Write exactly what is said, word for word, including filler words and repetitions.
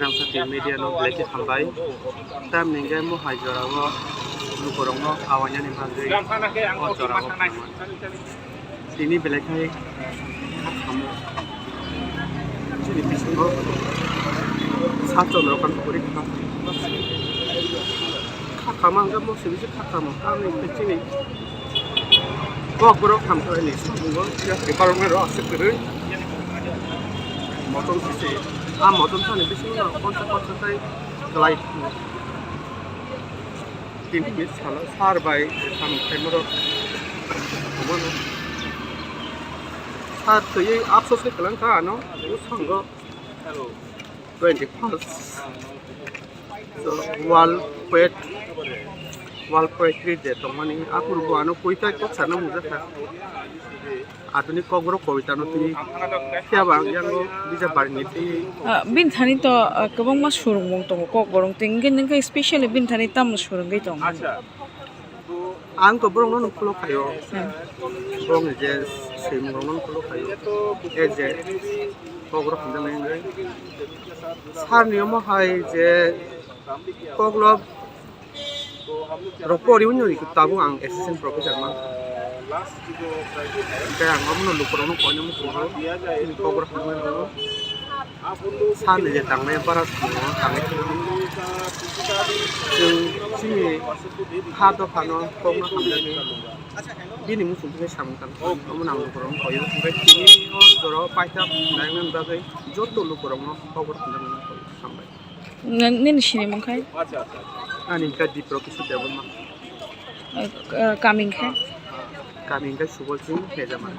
Ang sakni media no belai khe hambai. Tamni hwnkhe mohai jorao lukurokno awainani bagwi o jorao phaiman. Tini belai khai kha kamo. Chini bisingo Sat Chandra Kanta pori kha. Kha kama hwnkhe mo sibisi kha kamo. Tamni hwnkhe chini Kokborok hamkrai ni samungo ya paper rok aswk kwrwi. Motom sisi. A motom sani bisingo no konsa konsa khai kwlai. Tini salo sar bai samung khaimorok. Sar twiwi afsos khe kwlang kha ano. Bwskango twenty first. So, World Poet, World Poetry Day tongmani, aphuru bo ano koitai kok sana mungjakha. Aduni kokborok kowita no twi phiya ba ang yango bijap barini twi. Ah, bini thani to, ah, kwbangma swrwngmung tongo kokborok twi, hwnkhe nwng khe specially bini thani tamo swrwngwi tongo? Ang to borokno no follow khaio. Hmm. Borokni je swimung rokno follow khaio. E je kokborok hamjaknai wngwi. Sir ni omo hai je koklo rok pori wngwi tabuk ang assistant professor ma. Hwnkhe ang omono lukurokno koinwi muchungo. Kokborok hamjaknai rokno. Sani je tangnai bara samungo tangnai khe chwng chini ha dophano kokno hamjaknai bini muchung khe samung tang omo nang lukurok wng koi o hwnkhe tini o jorao paithak nainani bagwi joto lukurokno kokborok hamjaknai koi sambai. Nini sinimung khai? Ani hwnkhe Dipro Kishore Debbarma. Kaming khai? Kaming khai Subol Singh Hejama.